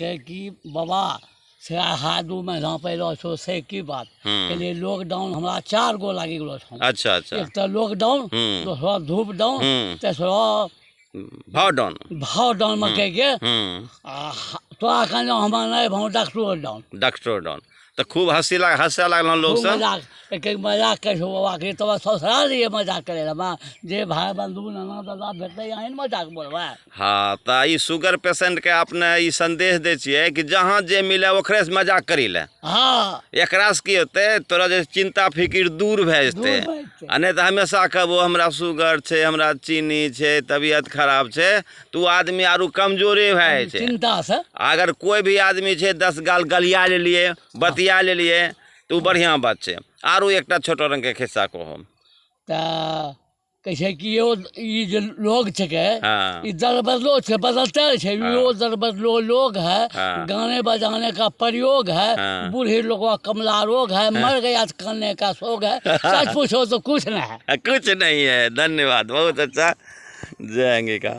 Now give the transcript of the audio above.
के कि बाबा से 2.5 महीना पहले छौ, से की बात? कहलिए, लॉकडाउन हमरा चार गो लागि गेलो छौ। अच्छा अच्छा एक तऽ लॉकडाउन, दोसरो धूप डाउन, तेसरो भाव डाउन। भाव डाउन मकई के। आ तोरा कहने हमरा नहि भाव, डॉक्टरो डाउन। डॉक्टरो डाउन। तऽ खूब हँसी लाग हँसै लागल लोक खूब सब। मजाक एक एक मजाक करै छौ बाबा के, तोरा ससुराल रहियै मजाक करै लए जे भाय बंधु, नाना, दादा भेटलै, अहीं ने मजाक बोलबै। हाँ, तऽ ई शुगर पेशेंटके अपने ई संदेश दै छियै कि जहाँ जे मिले, ओकरे से मजाक करी ले। हाँ। एकरा से की होतै, तोरा जे चिंता फिकिर दूर भए जेतै। दूर भए जेतै। आ नहि तऽ हमेशा कहबो, हमरा शुगर छै, हमरा चीनी छै, तबियत खराब छै, तऽ ओ आदमी आरो कमजोरे भए जाइ छै। चिंता से। अगर कोइ भी आदमी छै, 10 गाल गलिया लेलियै, बतिया लेलियै, तऽ ओ बढ़िआँ बात छै। आरो एकटा छोटो रंगके खिस्सा कहू। तऽ कहै छै कि यो ई जे लोग छिकै, ई दल बदलो छै, बदलते रहै छै। यो दल बदलो लोग है, गाने बजाने का प्रयोग है, बूढ़े लोग का कमला रोग है, मर गया तो कानने का शोक है, सच पूछो तो कुछ नहीं है। कुछ नहीं है। धन्यवाद, बहुत अच्छा। जय अंगिका।